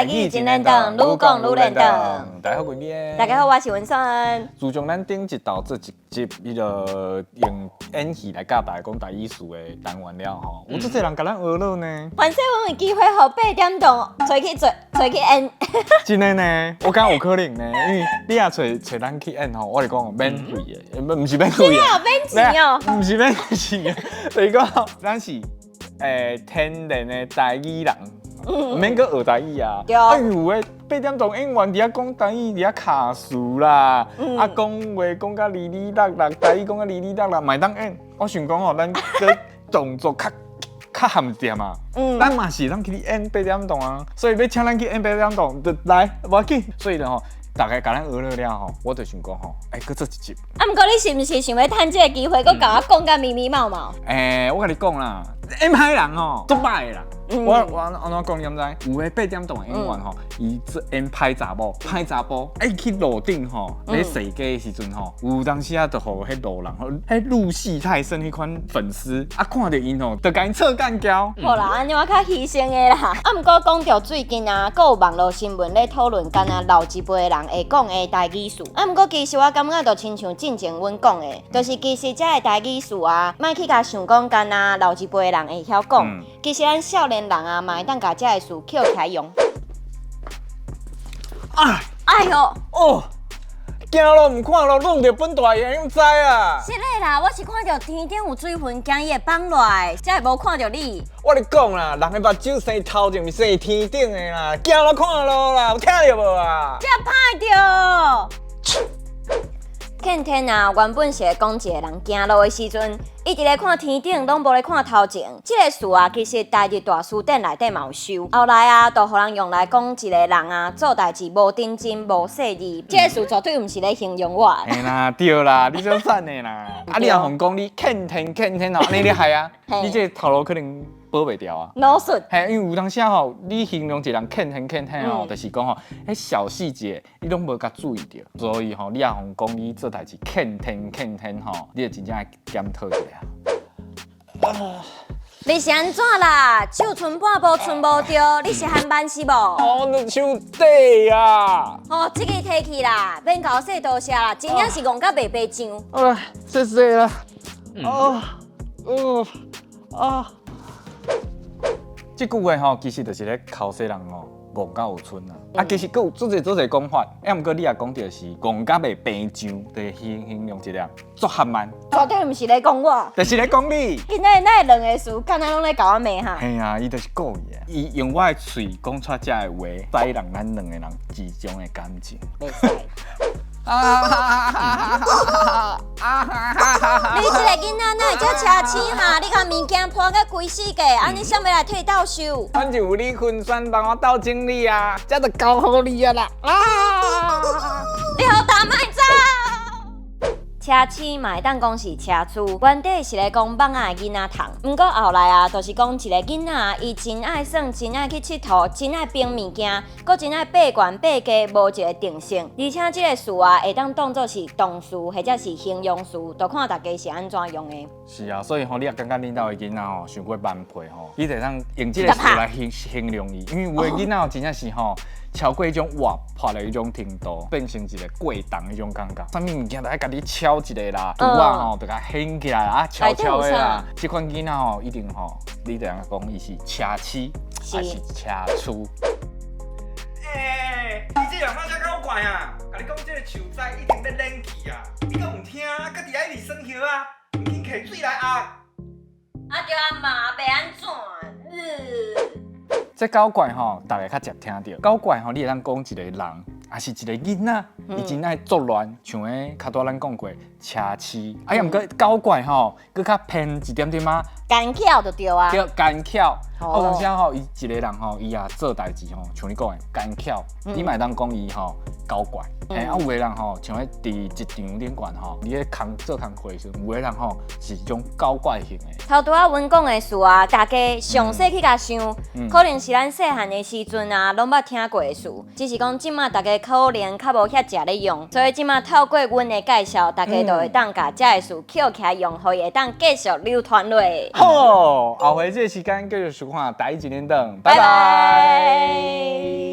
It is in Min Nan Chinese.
台語真輪轉，愈講愈輪轉。大家好，我是大家好，我是文山。自從咱頂一道做一集，彼個用演戲來教大家講台語詞的單元了吼，有足濟人共咱學了呢。反正阮有機會予八點檔揣去做，揣去演。真的呢，我感覺有可能呢，因為你若揣揣咱去演吼，我就講免費的，毋是免費的，免錢哦。毋是免錢的，就是講咱是天然的台語人。毋免閣學台語啊！對。哎呦喂，八點檔演員佇遐講台語，佇遐卡詞啦，啊講話講甲哩哩落落，台語講甲哩哩落落，嘛會當演。我想講吼，咱閣動作較較含一點啊。咱嘛是當去演八點檔啊，所以欲請咱去演八點檔，就來無要緊。所以咧吼，逐家共咱學了了吼，我就想講吼，欸，閣做一集。啊，毋過你是毋是想欲趁這個機會，閣共我講甲密密茂茂？欸，我共你講啦，演歹人吼，足歹的啦。我按怎講你敢知？有的八點檔的演員吼，伊做演歹查某，歹查埔，欸，去路頂吼，咧踅街的時陣吼，有當時啊，就予彼路人，彼入戲太深彼款粉絲，啊，看著𪜶吼，就共𪜶臭幹譙。好啦，按呢我較犧牲的啦。啊，毋過講著最近啊，閣有網路新聞咧討論，敢若老一輩人會講的台語詞。啊，毋過其實我感覺就親像進前阮講的，就是其實這个台語詞啊，莫去共想講敢若老一輩人會曉講，其實咱少年人啊，嘛會當共這个詞抾起來用。哎，哎喲！哦，行路毋看路，挵著本大爺，你毋知啊？是咧啦，我是看著天頂有水雲，驚伊會放落來，才會無看著你。我咧講啦，人的目睭生頭前，毋是生天頂的啦，行路看路啦，有聽著無啊？這歹著。欠天啊，原本是咧講一個人行路的時陣，伊直咧看天頂，攏無咧看頭前。這個詞啊，其實台日大辭典內底嘛有收。後來啊，就予人用來講一個人啊，做代誌無認真、無細膩。這個詞絕對毋是咧形容我。嘿啦，對啦，你足讚的啦。啊，你若予人講你欠天欠天哦，按呢你害啊，你這個頭路可能保袂牢啊。腦筍。嘿，因為有當時吼，你形容一個人欠天欠天吼，就是講吼，彼小細節你攏無共注意著，所以吼，你若予人講你做代誌欠天欠天吼，你就真正愛檢討一下。你是按怎啦？手伸半步伸無著，你是含慢是無？哦，你手底啊！哦，這个提去啦，免共我說多謝啦，真正是戇甲袂白上。好啦，謝謝啦。哦，哦，啊。這句話吼，其實就是咧剾洗人吼，戇甲有賰啊。啊，其實閣有足濟足濟講法，啊，毋過你若講著是戇甲袂平上，就是形容一個人足含慢。絕對毋是咧講我，就是咧講你。今仔日那兩个詞，敢若攏咧共我罵哈？嘿啊，伊就是故意的，伊用我的喙講出這个話，使人咱兩個人之中的感情。袂使。你這個囡仔哪會遮奢侈哈？你共物件破甲規世界，按呢啥物來替鬥收？反正有你昆山幫我鬥整理啊，這就交予你啊啦！啊！你予大莫走！車痴嘛會當講是車痴，原底是咧講蠓仔的囡仔蟲。毋過後來啊，就是講一個囡仔，伊真愛耍，真愛去𨑨迌，真愛冰物件，閣真愛爬懸爬低，無一個定性。而且這個詞啊，會當當做是動詞或者是形容詞，就看大家是按怎用的。是啊，所以吼，你若感覺恁兜的囡仔吼，傷過頑皮吼，你就會當用這個詞來形容伊，因為有的囡仔真正是吼，超過彼種活潑的彼種程度，變成一個過動彼種感覺。啥物物件都愛共你敲一下啦，櫥仔吼就共掀起來啊，敲敲的啦。這款囡仔吼，一定吼，你就通講伊是奢侈還是奢侈？欸，你這人哪遮搞怪啊？共你講這個樹栽一定欲冷去啊！你閣毋聽，閣佇遐一直耍葉啊！毋緊提水來壓。啊對啊嘛，欲按怎？這搞怪吼，逐家較常聽著。搞怪吼，你會當講一個人，抑是一個囡仔，伊真愛作亂，像彼較拄咱講過奢侈。啊，抑毋過搞怪吼，閣較偏一點點仔。奸巧就對啊。對，奸巧。有當時吼，伊一個人吼，伊也做代誌吼，像你講的奸巧，你嘛會當講伊吼搞怪。嘿，啊有的人吼，像彼佇職場頂懸吼，你咧工做工課的時陣，有的人吼是這種搞怪型的。頭拄仔阮講的事啊，大家詳細去共想，可能是咱細漢的時陣啊，攏捌聽過的事，只是講這馬大家可能較無遐濟咧用，所以這馬透過阮的介紹，大家就會當共這个詞抾起來用，予伊會當繼續流傳落。好，後回這個時間繼續收看《台語一輪轉》，拜拜。拜拜。